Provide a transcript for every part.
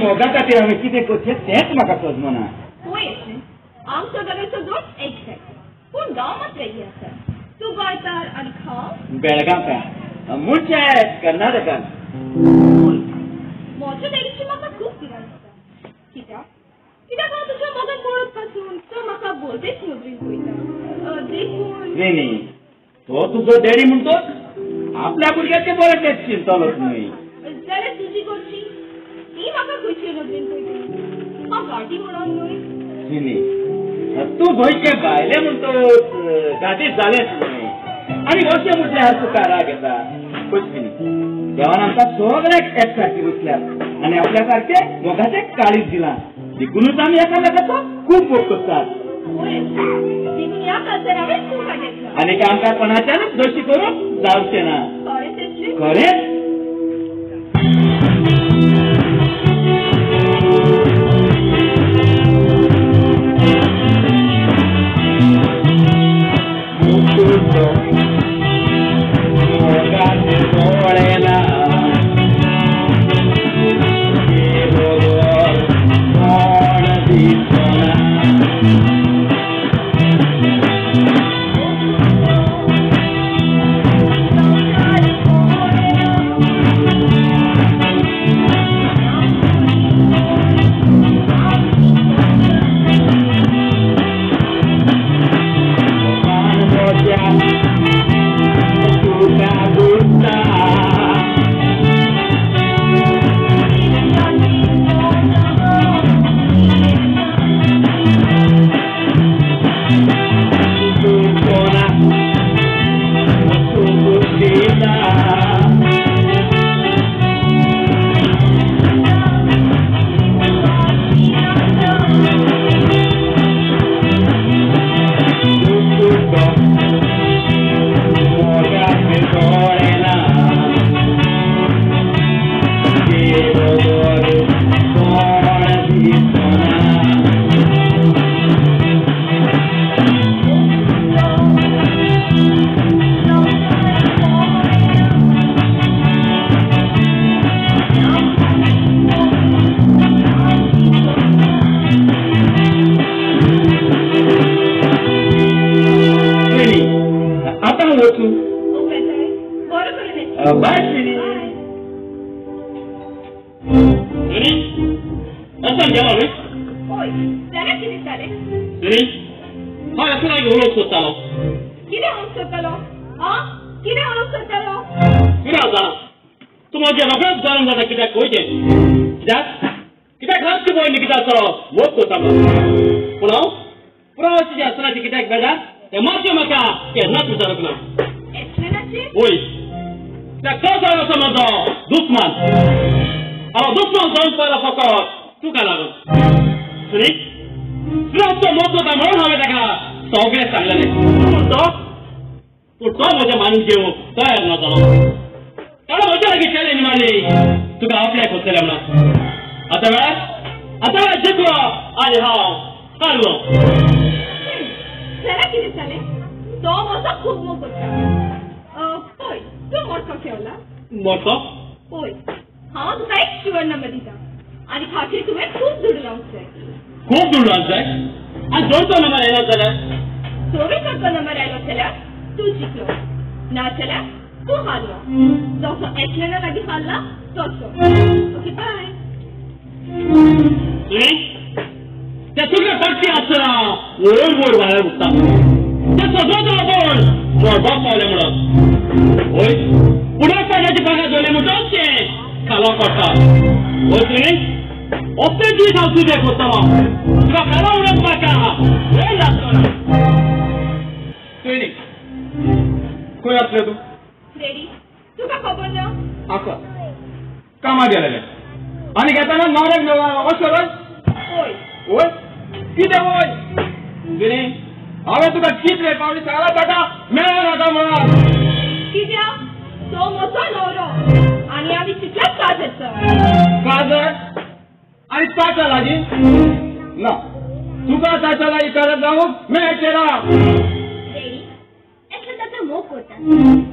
मोगा खातीर हांवें कितें करचें तेंच म्हाका समजना. पळय अशें आमचो दोगांयचो जोड एक्झॅक्ट, पूण गांव मात वेगळी आसा. तूं गोंयकार आनी हांव बेळगांवकार, मुळचें कर्नाटकान. म्हज्या डॅडीची म्हाका खूब भिरांत दिसता. कित्याक कित्याक हांव तुज्या मोगान पळत पासून तो म्हाका भोवतेच नदरेन पळयता. देखून न्ही तो तुजो डॅडी म्हणटोच आपल्या भुरग्याचें बरें तें चिंतलोच न्हय. जाल्यार तुजी करची ती म्हाका खंयचे नदरेन पळयतली? हांव गाडी म्हणून न्हय. न्ही तूं गोंयचे भायले म्हणटोच गाडी जालेंच न्हय. आनी अशें म्हटल्यार तुका राग येता. पळय देवान आमकां सगळ्याक एकसारकी रुचल्यात आनी आपल्या सारके मोगाचें काळीज दिलां, देखूनच आमी एकामेकाचो खूब मोग करतात. आनी आमकां कोणाच्यानूच दोशी करूंक जावचें ना. खरेंच.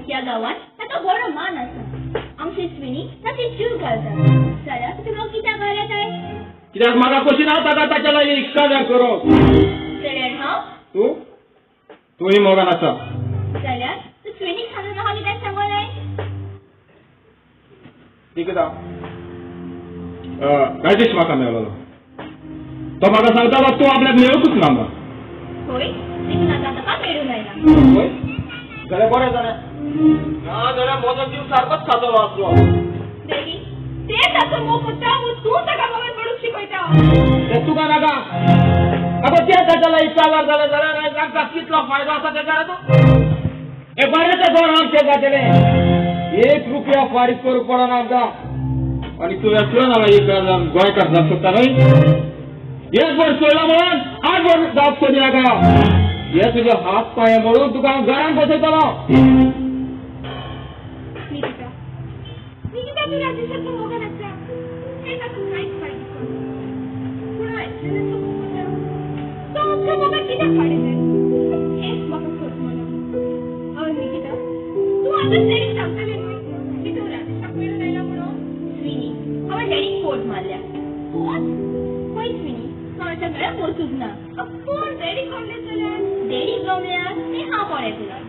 ह्या गांवांत ताका बरो मान आसा. आमचे स्विनी ताचे जीव घालता जाल्यार तुका कित्याक घालता काय? कित्याक म्हाका कशी ना ताका ताच्या लागीं काजार करूंक. जाल्यार हांव तूं तूंय मोगान आसा. जाल्यार तूं स्विनीक सांगून म्हाका कित्याक सांगोनाय? निकिता, राजेश म्हाका मेळलो, तो म्हाका सांगता तूं आपल्याक मेळूंकच ना म्हण. होय, देखून आतां ताका मेळूंक आयला. होय, जाल्यार बरें जालें. ना जाल्यार म्हजो जीव सारकोच खातलो आसलो. डॅडी, ते ताचो मोग करता म्हूण तूं ताका मोगान पडूंक शिकयता. तें तुका नाका. आगो ते ताच्या लागीं काजार जालें जाल्यार तांकां कितलो फायदो आसा तेच्या आतां? हे बरें तें दोन आमचें जातलें, एक रुपया फारीक करूंक पडना आमकां. आनी तूं येतलो ना एक गोंयकार जावंक सोदता न्हय? एक वर सोडला म्हणून 8 वर जावंक सोदी नाका. हे तुजे हात पांय मोडून तुका हांव घरान बसयतलो. निकिता, निकिता, तूं राजेशाचो मोगान आसा हें ताका कांयच वायट दिसना. पूण हांव एकल्याचो मोग करता, तो आमच्या मोगाक कित्याक वाडयता हेंच म्हाका समजना. हय निकिता, तूं आतां डॅडीक सांगतलें न्हय की तूं राजेशाक मेळून आयला म्हणून? स्विनी, हांवें डॅडीक फोट मारल्या. फोट? खंय स्विनी, कोणाच्या मेळ्यार वचूंक ना. पूण डॅडी गमले जाल्यार? डॅडी गमल्यार तें हांव पळयतलें.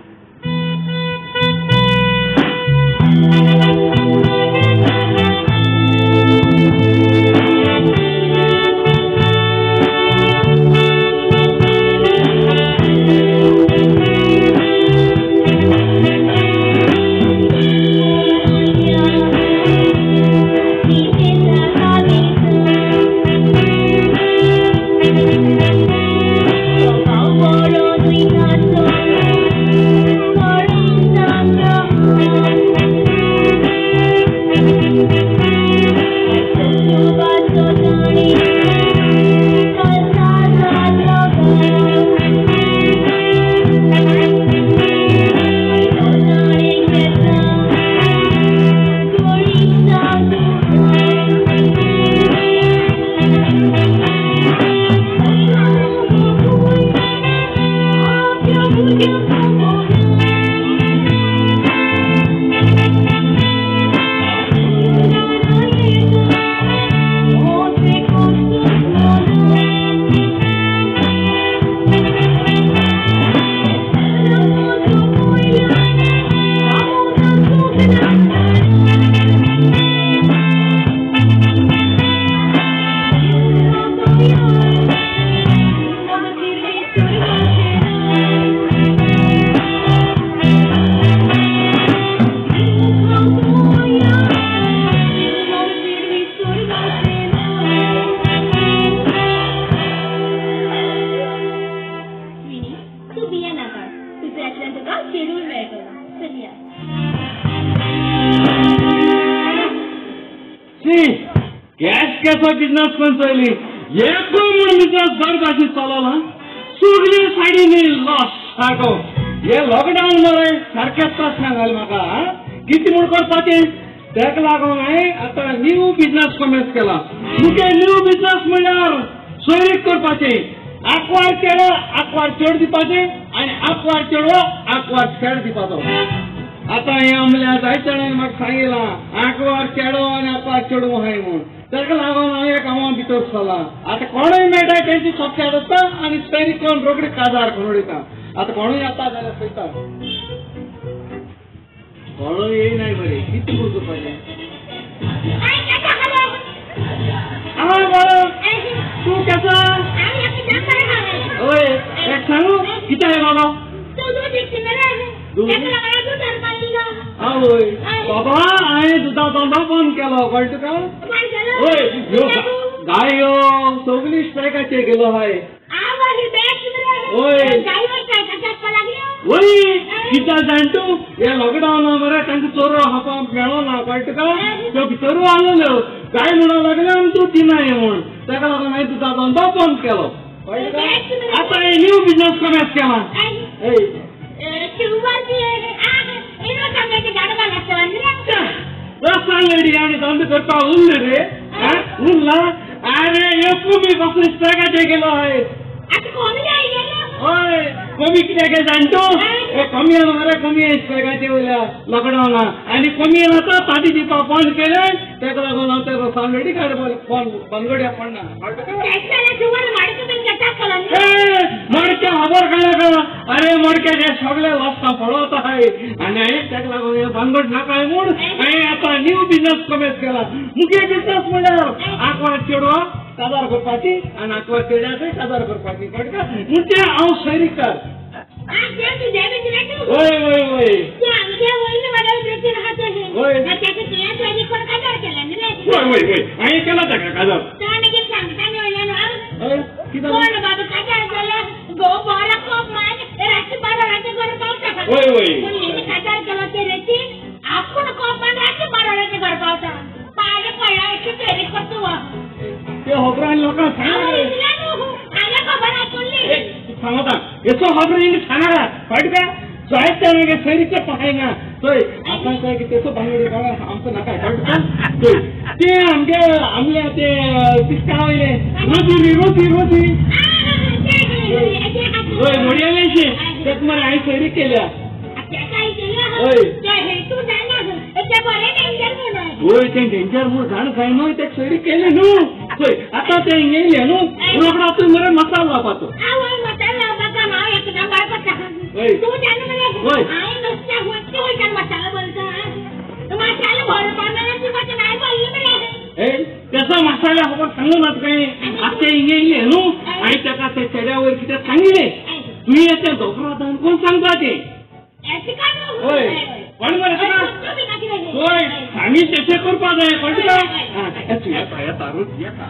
बिजनेस पण चोयली एक म्हूण बिजनेस बरें भाशेन चलला, सगळी सायडीनी लॉस सारको. हे लॉकडावन मरे सारकेच प्रस्न घाले म्हाका. कितें म्हूण करपाचें तेका लागून हांवें आतां न्यू बिजनेस कॉमेर्स केला. मुगे न्यू बिजनेस म्हणल्यार सोयरीक करपाचें. आंकवार चेडो आंकवार चेड दिवपाचें आनी आंकवार चेडो आंकवार चेड दिवपाचो. आतां हें म्हणल्यार जायते जाणांनी म्हाका सांगिलां आंकवार चेडो आनी आंकवार चेडूं आहाय म्हूण. ताका लागून हांव ह्या कामां भितर सरलां. आतां कोणूय मेळटा तेंची सोपत्यार वता आनी सोयरीक करून रोखडी काजार करून उडयता. आतां कोणूय येता जाल्यार पळयता, कोणूय येयनाय बरें. कितें करपाचें? आं बाळा, तूं केसो? हय, एक सांगू कितें आहे बाबा? आवय बाबा, हांवें दुदा धंदो बंद केलो कळ्ळें तुका? हय, गायो सगळी स्ट्रायकाचेर गेलो हाय. हय वय, कित्याक जाण तूं हे लॉकडावना मरे तांकां चोरो हापा मेळो ना कळ्ळें तुका? त्यो भितरूय आसलेल्यो गाय म्हणूंक लागल्यो आनी तूं दिनाय म्हूण. ताका लागून हांवें दुदा धंदो बंद केलो. आतां हांवें न्यू बिजनेस कॉमेर्स केला. लेडी आनी धंदो करपा उरले रे, उरला. अरे एकू मी कसले स्ट्रायकाचेर गेलो हय. हय, कमी कित्याक जाण तूं? कमी मरे कमी सगळ्याचे वयल्या लॉकडाऊना आनी कमी आतां ताटी दिवपाक बंद केलें तेका लागून हांव ते रसांगडी काड बनगड्या पडना मडक्या खबर काडा अरे मडक्याचे सगळे वस्तां पळोवता हाय आनी तेका लागून हे भानगड नाका म्हूण हांवें आतां न्यू बिजनस कमेस केला. मुगे बिजनस म्हणल्यार आंकवार चेडवा काजार करपाची आनी आंकवार चेड्याकय काजार करपाची कळटा म्हूण तें हांव सैरीकार. वय वय वय वय वय वय हांवें केला ताका काजार. वय वय ते खबर आनी लोकांक सांगता हेचो खबर सांगा कळटा काय जायत ते मागीर सैरी करपा खायना चोय आतां काय की तेचो भांगडी आमकां नाका कळटा चोय ते आमगे आमले ते पिस्का वयले रोजी रोजी रोजी हय मोडयेलेशी तेका मरे हांवें सैरी केल्या. हय वय तें डेंजर म्हूण जाण काय न्हू तेका सैरी केलें न्हू. चोय आतां तें हिंगा येयलें न्हू रोकडो तूं मरे मसालो लावपाचो. तेचो मसाला खबर सांगू नाका काय आतां हिंगा येयलें न्हू हांवें तेका ते चेड्या वयर कितें सांगिल्लें तुवें तें दोतोरा कोण सांगता तें. हय कोण मरे तुका हय सांगी तशें करपा जाय कळटा. येता येता रोज येता.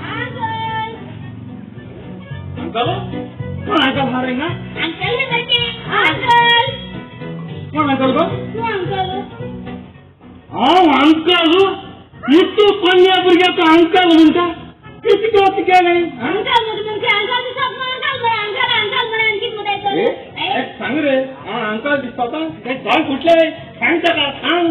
अंकल कोण अंकल हा रे ना कोण अंकल गो? हांव अंकल इतू पन्न्या भुरग्याचो अंकल म्हणटा कितें गो केलें सांग रे. आं अंकल दिसता तें जाण फुटलें सांग ताका सांग.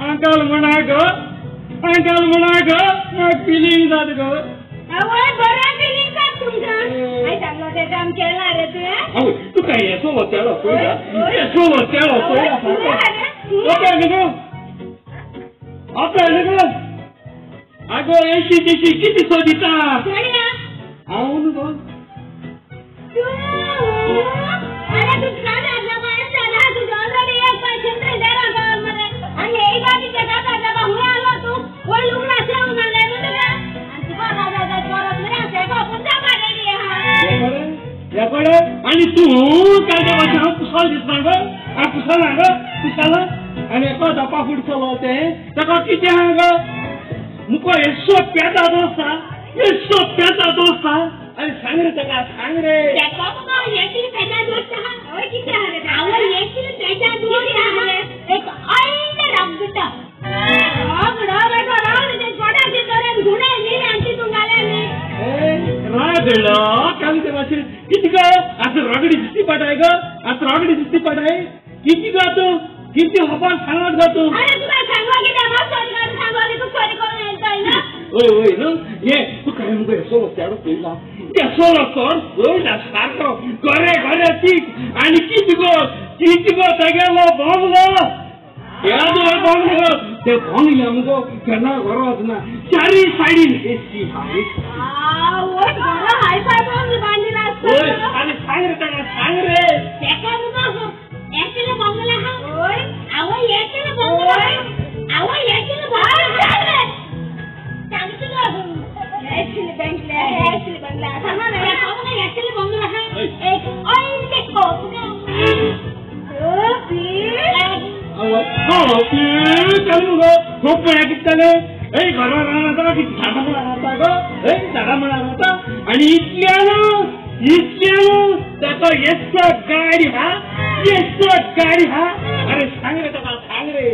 अंकल म्हणा गो अंकल म्हणा गो फिलिंग जाता गो. तुका येसो वतेलो येसो वतेलो आगो एशी तेशी कितें सोदिता हांव न्हू गो. आनी तूं काय हांव कुसाल दिसना गो हांव कुसाल गो कुसाल आनी एका धापा फुडचलो तें ताका कितें आहा गो मुको येसो पेता दोस्त आहा येसो पेता दोस्त आहा आनी सांग रे ताका सांग रे. रागलो काय ते मातशें कितें गो आतां रगडी दिसती पडाय गो आतां रगडी दिसती पडाय कितें गो तूं कितें खबर सांगत गो तूं. वय वय न्हू हे तूं काय मुगो येसो वत्याडो पळयला येसो वचोन पळयला सारको घरे घरे तीक आनी कितें गो कितें गो तेगेलो बोंगलो येदो बोंगलो ते बोंगले मुगो केन्ना घरा वचना चारी सायडीन एसी हाय. आनी सांग रे ताका सांग रे. खूप म्हळ्यार कितें जालें ए घरा रावता कितें झाडां मुळां रावता गो ए झाडां मुळां रावता आनी इतल्यान इतल्यान ताका येसो गाडी हा येसो गाडी हा. अरे सांग रे ताका सांग रे.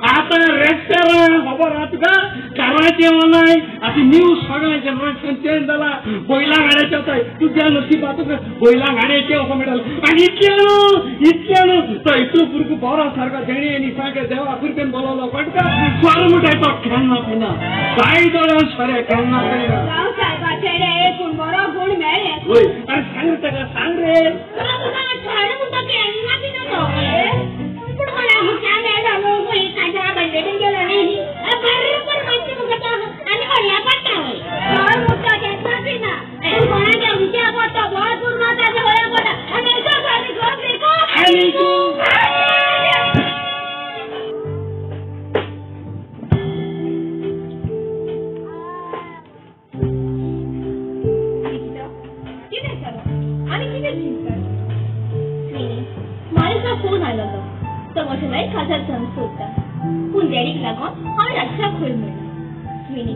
आतां रेस्टोरंट खबर आहा तुका काराचें मनाय आतां न्यू सगळें जनरेशन चेंज जाला. बैलां गाड्याचें वताय तुज्या नशिबा तुका बैलां गाड्याचें असो मेळटालें. आनी इतलें न्हू इतलें न्हू तो इतलो भुरगो बरो सारको तेणी आनी सारकें देवा कृपेन बोलावलो कळटा स्वर म्हणटाय तो केन्ना पिना कांय दोळ्यान सोरे केन्ना पिना. वय अरे सांग रे ताका सांग रे. फोन आयलो तो म्हज्या लायक काजार जावंक सोदता पूण डॅडीक लागून हांवें राजेशाक खंय म्हणलां. स्विनी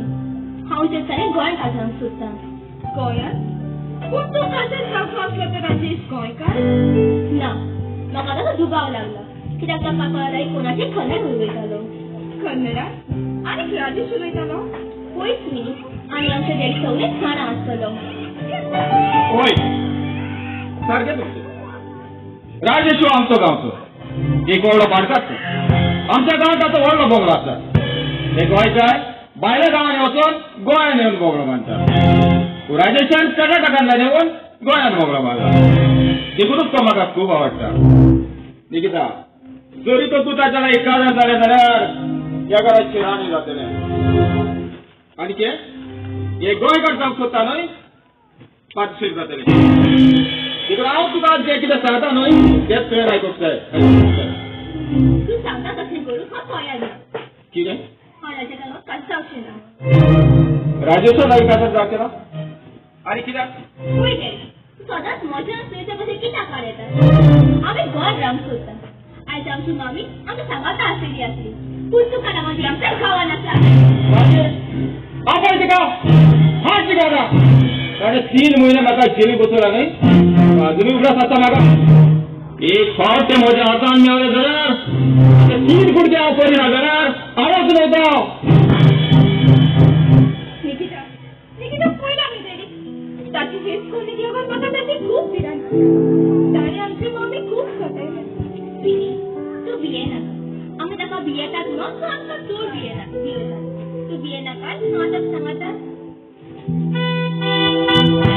हांव दिसांनी गोंयांत काजारांक सोदता. गोंयांत? पूण तूं काजार जावचो आसलो तर राजेश गोंयकार ना. म्हाका ताचो दुबाव लागलो कित्याक तो काका लायक कोणाचें कन्नड उलयतालो. कन्नडा आनी राजेश उलयतालो? पळय स्विनी आनी आमच्या डॅडी सगळेच जाणा आसतलो. होय सारकें तुमचें. राजेश हो आमचो गांवचो एक व्हडलो भाटकार. आमच्या गांवांत ताचो व्हडलो बोगलो आसा. ते गोंयकार भायल्या गांवांनी वचून गोंयांत येवन बोगलो बांदता. राजेशान कर्नाटकांतल्यान येवन गोंयांत बोगलो बांदला. देखूनच तो म्हाका खूब आवडटा. निकिता जरी तो तूं ताच्या लागीं काजार जालें जाल्यार ह्या घरात शिराणी जातलें. आनी कितें हे गोंयकार जावंक सोदता न्हय पातशीर जातलें. देखून हांव तुका जें कितें सांगता न्हय तेंच तुवें आयकूंक जाय. तूं सांगता तशें करूंक हांव तयार ना. कितें? हांव राजेशा लागून कांयच जावचें ना. राजेशा लागीं काजार जावचें ना? आनी कित्याक? पळय डॅडी तूं सदांच म्हज्या आनी कशें कित्याक काडयता? हांवें गोंयांत रावंक सोदता. आयज आमची मामी आमकां सांगाता आसलेली आसली पूण तुका लागून आमच्या गांवान आसा. राजेश आपय तुका हाड तुका आतां. ताणें 3 म्हयने म्हाका जेली बसयला न्हय अजुनूय उगडास आसता म्हाका. एक फावट तें म्हज्या हातान मेळ्ळें जाल्यार 3 फुडकें हांव करिना जाल्यार हांवच उलयता. निकिता निकिता पळयला न्ही डॅडी ताची हेच कोणी लागून म्हाका ताची खूब भिरांत. ताणें आमची मम्मी खूब सतायल्या. स्विनी तूं भियेनाका. आमी ताका भियेतात म्हणून तूं आमकां चड भियेता. तूं भियेनाका हांव ताका सांगता. Thank you.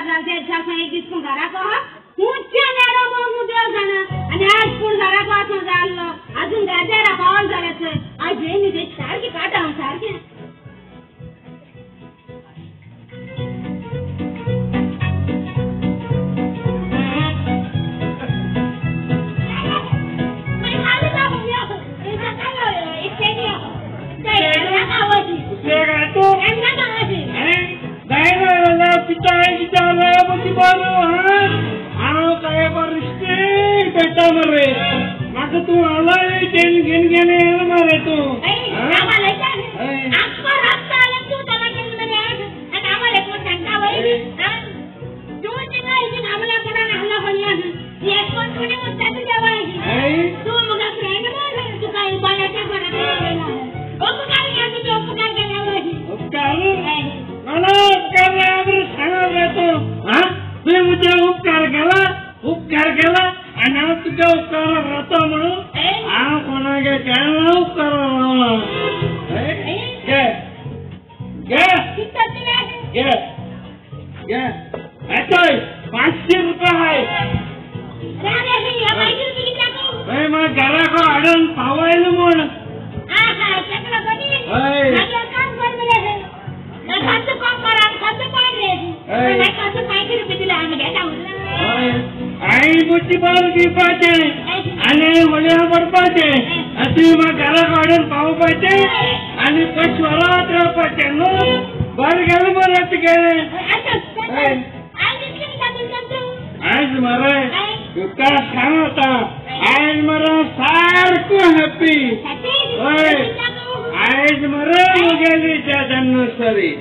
काजार एक दीस पूण घराक उच्च नेडो बघू देव जाणा आणि आज पूण घराक वाचून जाल्लो अजून गाजेरा पावन जाल्याचं आज हे न्ही सारकी काटा हांव सारकें. म्हाका तूं आलाय तेन घेवन गेले मरे तूं. तुवें म्हज्या उपकार केला उपकार केला आनी हांव तुज्या उपकाराक रावता म्हणून हांव कोणागे केन्ना उपकाराक रावना. घे घे घे घे येतोय 500 रुपया हाय. म्हाका घराक हाडून पावयलो म्हूण. हांवें बुद्दी बरो दिवपाचें आनी व्हडल्या पडपाचें आनी तुवें म्हाका घराक हाडून पावोवपाचें आनी पयशे व्हरत रावपाचें न्हू. बरें गेलें बरें तुगेलें. आयज मरे तुका सांग आतां आयज मरे सारको हॅपी. हय आयज मरे म्हगेली जन्मसरी.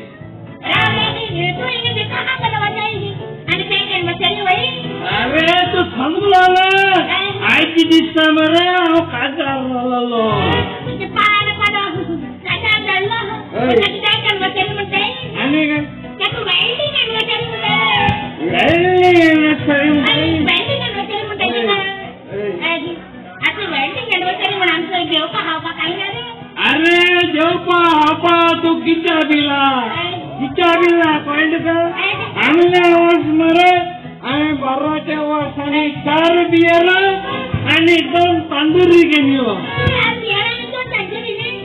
अरे तूं समजलो ना आयज दिसता मरे हांव काजार जालो. आनी अरे जेवपा खावपा तूं कित्याक दिला कित्याक दिला कळ्ळें तुका. आमले वच मरे हांवें बाराचे वर्स आनी 4 बियर आनी 2 तांदुरी घेवन यो.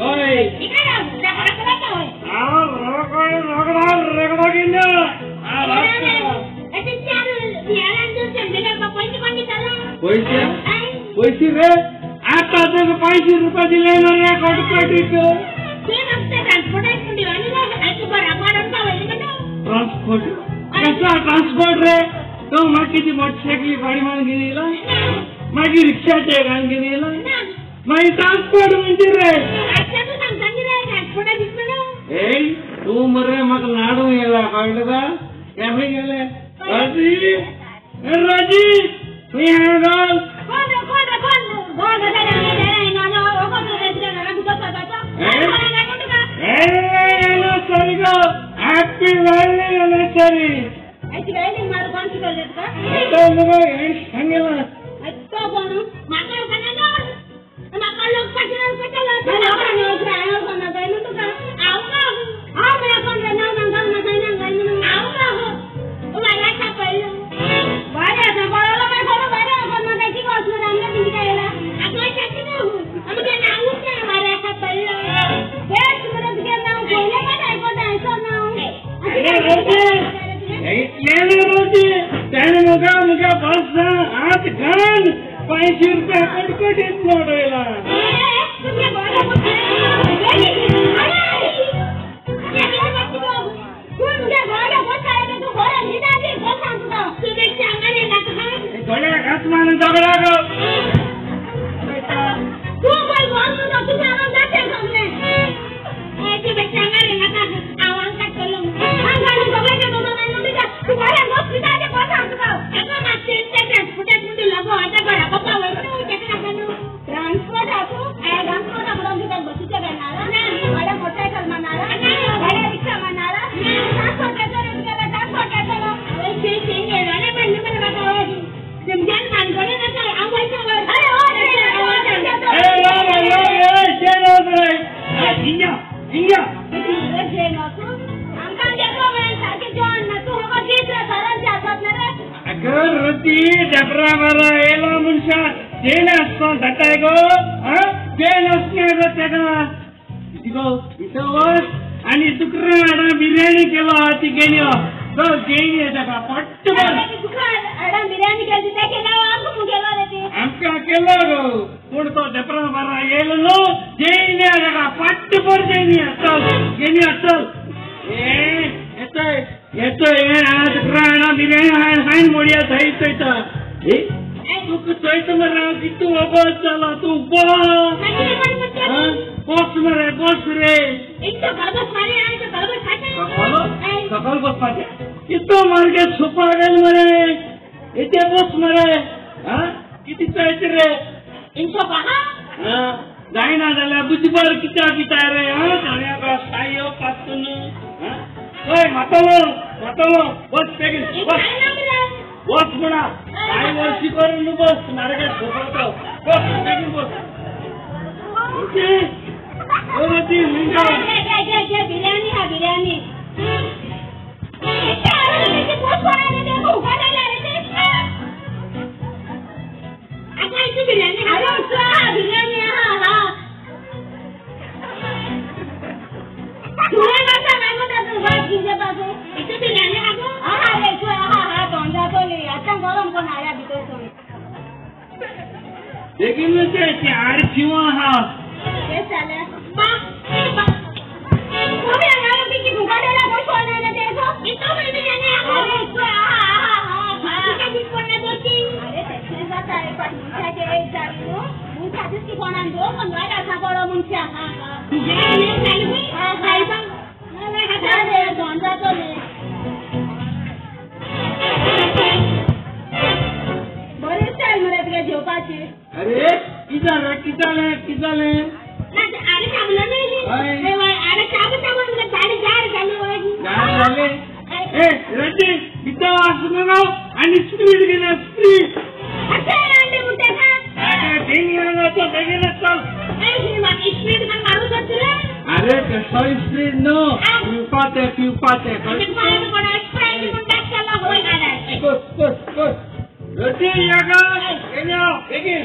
हय हांव रोकडो रोकडो रोकडो घेवन यो. पयशे पयशे रे आतां तुका 500 रुपया दिले ना रे कोटकोटीक. ट्रान्सपोर्ट कसो ट्रान्सपोर्ट रे तो म्हाका कितें मोटरसायकली भाडी मारून घेवन येयला मागीर रिक्षाचे घालून घेवन येयला मागीर ट्रान्सपोर्ट म्हणजे रे. ए तूं मरे म्हाका लाडू येयला कळ्ळें तुका. केन्ना गेले राजी राजी खंय हांवें घाल. सरी गो हॅपी वेल्डिंग सरी. सांगेला मुगा बस हात घाल 500 रुपया कटकटीत नोट वयला. गळ्याक हात मारून झगडा गो. आमकां रती जबरा मारा येलो मनशा जेल आसता जाताय गो जेल आसता गो तेका गो इथं वच आनी दुकरा हाडा बिर्याणी केलो ती गेली चल जेयनी ताका पट्ट बिर्याणी केली ते केला आमकां केलो गो पूण तो जबरा मारा येयलो न्हू जेयनी ताका पट्ट भर जेयनी चल गेली चल येतोय येतोय दुकरा हाडा बिर्याणी हाण मोडया थंय थंय तुका थंय मरे हांव कितू वबस जाला तूं बस बस मरे बस रे सकाळ बसपाचें कितू मार्गे सुपा गेल मरे इथे बस मरे कितें चोयता रे जायना जाल्यार बुद्धिबर कित्याक दिता रे सायो पासून हय मातलो मातलो बस बेगीन बस बस म्हणा कांय वर्सी करून बस मार्गे सोपवतो बस बेगीन बस बिर्याणी हा बिर्याणी बिर्याणी हा बेगीन ती आड शिवा हा अरे कितें जालें कितें जालें कितें जालें ए रती कितें आसना आनी स्पीड गेल्या स्पीड अरे कसो स्पीड न्हू पिवपाचें पिवपाचें बस बस बस रती या बेगीन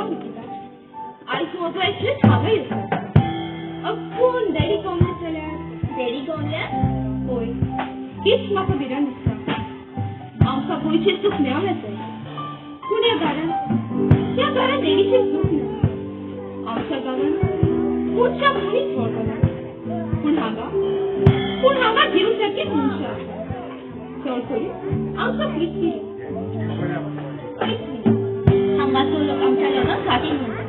निकिता, आयज म्हजो एकलेच हांगा येता. कोण डॅडी गवले जाल्यार? डॅडी गवल्यार? होय, तीच म्हाका भिरांत दिसता. आमकां गोंयचें सूख मेळना जाय, पूण ह्या घरांत, ह्या घरांत डॅडीचें सूख ना. आमच्या गांवांत मनशाक मनीस वळखना, पूण हांगा, पूण हांगा देव सारकीच मनशां आसा. चड करून आमकां पृथ्वी. हांगासर लोक आमच्या लोकांक घाटी म्हणटा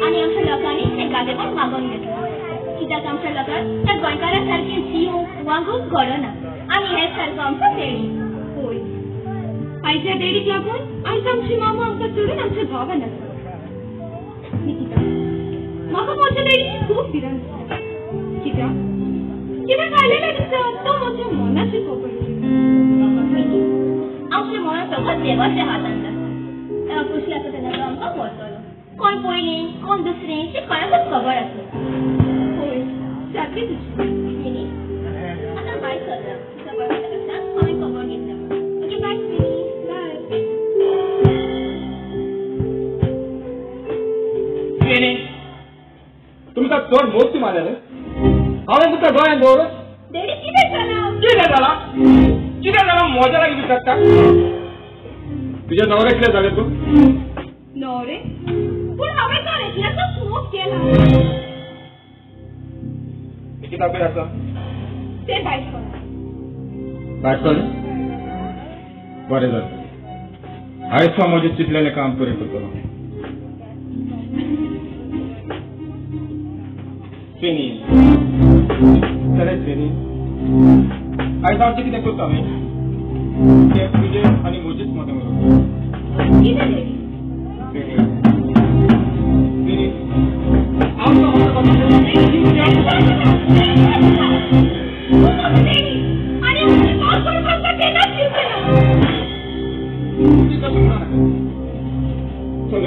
आनी आमच्या लोकांनी तें गादेपण मागोवन घेतलां. कित्याक आमच्या लोकांक त्या गोंयकारा सारकें जिवूंक वागूंक घडना आनी हे सारको आमचो डॅडी. होय, आयच्या डॅडीक लागून आयज आमची मामा आमकां सोडून आमच्या गांवांत आसा. निकिता, म्हाका म्हज्या डॅडीची खूब भिरांत दिसता. कित्याक कित्याक आयलेल्या दिसा तो म्हज्या मनाची खबर. आमचें मन सगळें देवाच्या हातांत आसा. तेन्ना खोशी आसा तेन्ना तो आमकां व्हरतलो. कोण पयलीं कोण दुसरीं ती कोणाकूच खबर आसना. होय, सारकें तुजें. मिनी, आतां भायर सरलां. तुज्या बॉयफ्रेंडा कडच्यान हांवें खबर घेतल्या. Okay, bye Mini. Bye. Mini, तुमकां चड मोती मारल्या रे. हांवें तुका गोंयांत दवरून डॅडी कितें जालां? कितें जालां? कितें जालां म्हज्या लागीं विचारता? तुज्या न्हवरे कितें जालें तूं? न्हवरे? पूण हांवें तो एकल्याचोच मोग केला. निकिता खंय आसा? तें भायर सरलां. भायर सरलें? बरें जालें. आयज हांव म्हजें चिंतलेलें काम पुरें करतलो. ट्रेनी चले ट्रेनी, आयज हांव कितें करता न्ही तें तुजें आनी म्हजेच मदें उरता. कितें डॅडी? ट्रेनी, ट्रेनी, चल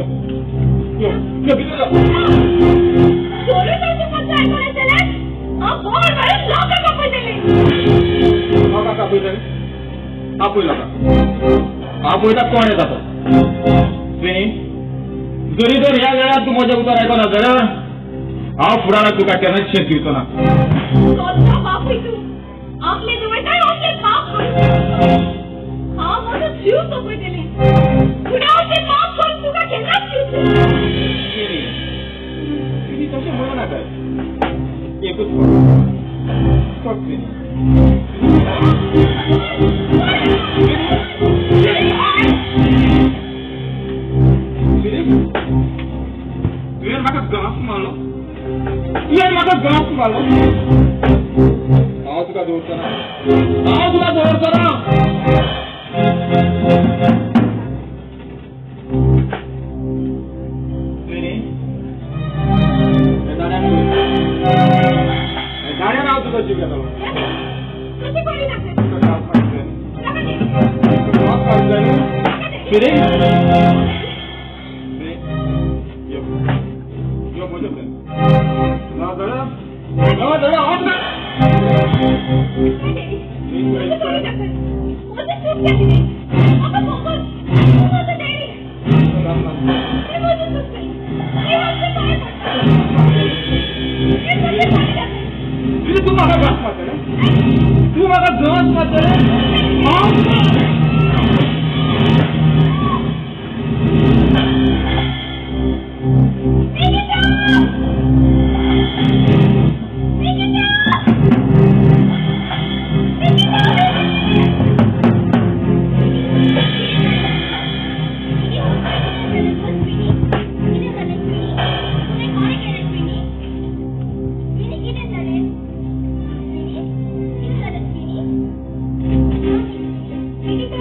यो यो भितर आपय लोकांक आपयता. कोण येता तो? ट्रेनी, जरी तर ह्या वेळार तूं म्हजें उतर आयकना जाल्यार हांव फुडाराक तुका केन्नाच शेत दिवचो ना. बापूय तूं आपले दवरताय आपले पाप हांव म्हजो जीव सोंपयतलें, पूण हांव तें पाप करून तुका केन्नाच दिवचें ना. ट्रेनी, तशें म्हणू नाका. एकूच सोड ट्रेनी. तुवें म्हाका घांस मारलो, तुवें म्हाका घांस मारलो. हांव तुका दवरचो ना, हांव तुका दवरचो ना. गाड्यान हांव तुजो जीव घेतलो. तूं म्हाका घास मारतलें? तूं म्हाका घास मारतलें? कितें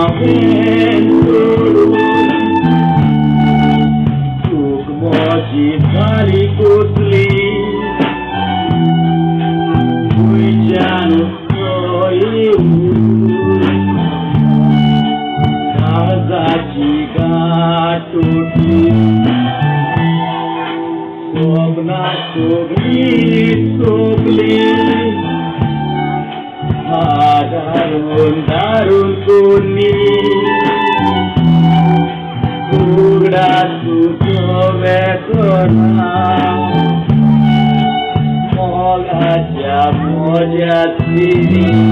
हांवें सोडून चूक म्हजी जाली कसली खंयच्यान काळजाची गांठ तुटली सपनां सगळीं सोंपली दारून दारून कोणी उगडा तुजो वेदना मोगाच्या म्हज्या तिनी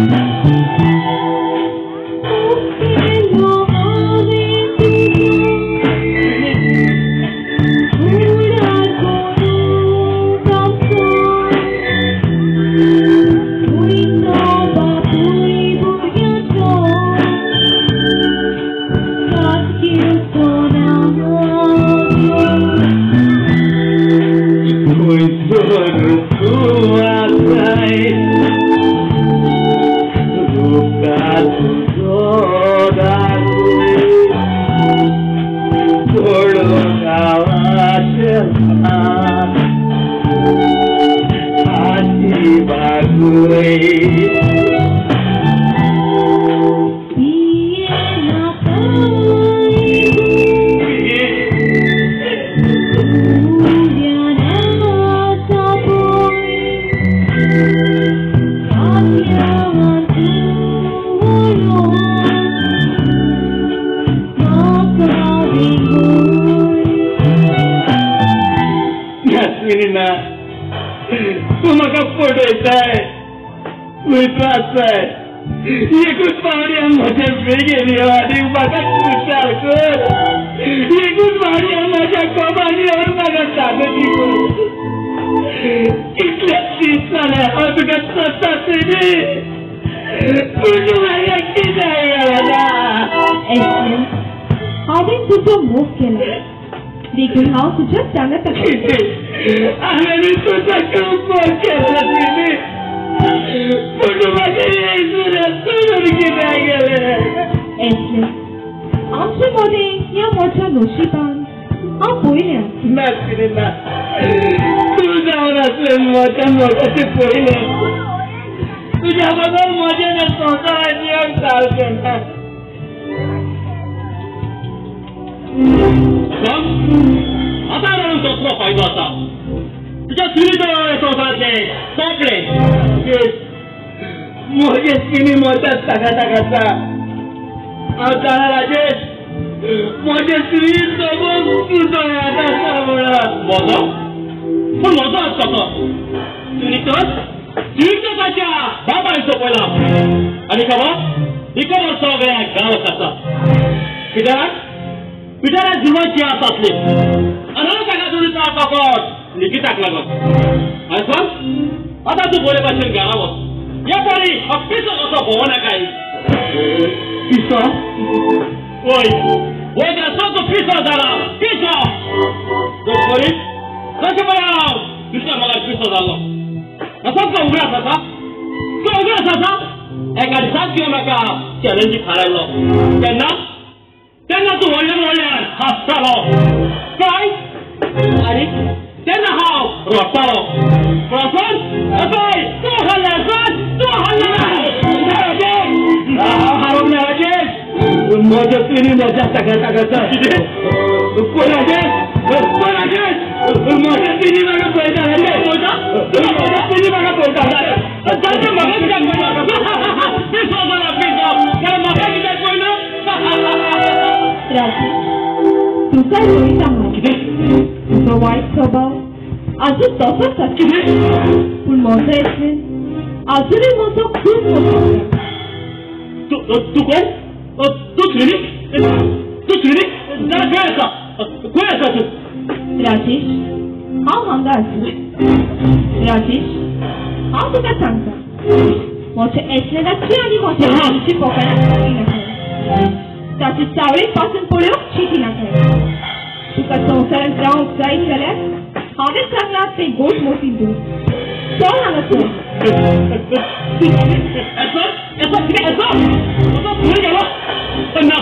ना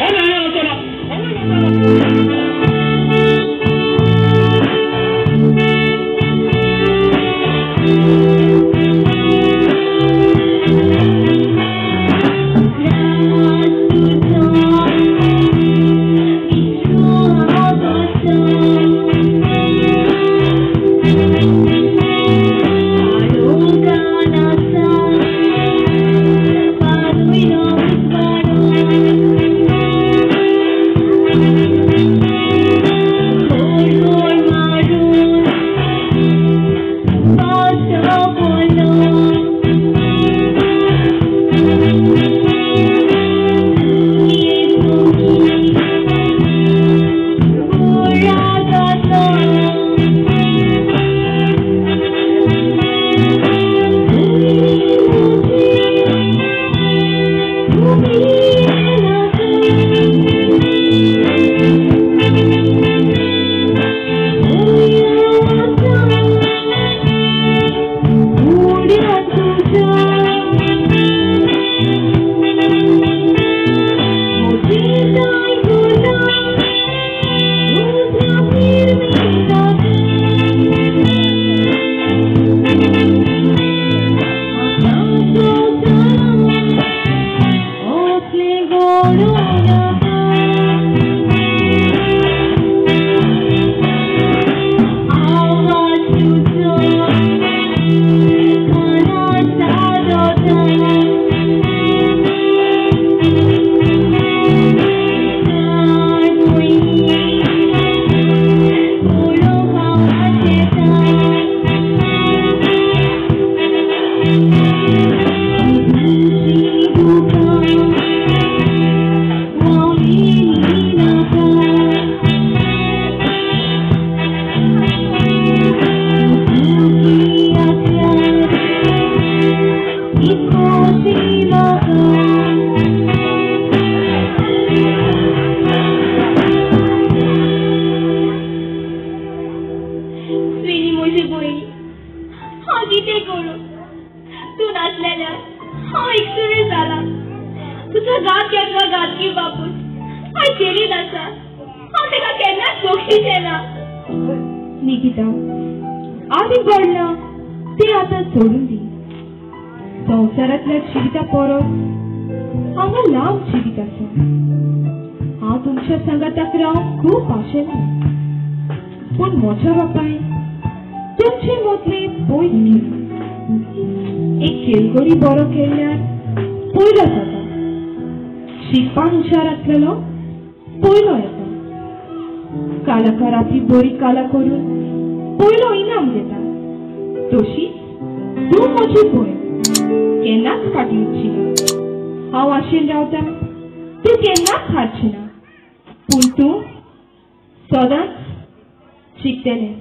ना ना ना. निकिता आदी घडलां तें आतां सोडून दी. संवसारांतल्या जिविता परस हांगा लांब जिवीत आसा. हांव तुमच्या सांगाताक रावंक खूब आशेलां, पूण म्हज्या बापायन तुमचे मदले पयस केली. एक खेळगडी बरो खेळ्ळ्यार पयलो जाता, शिकपाक हुशार आसलेलो पयलो येता, कलाकार आपली बरी कला करून पयलो इनाम घेता. तशी तूं म्हजी भयण केन्नाच फाटीं उरची ना. हांव आशेन रावता तूं केन्नाच हारची ना, पूण तूं सदांच शिकतलें.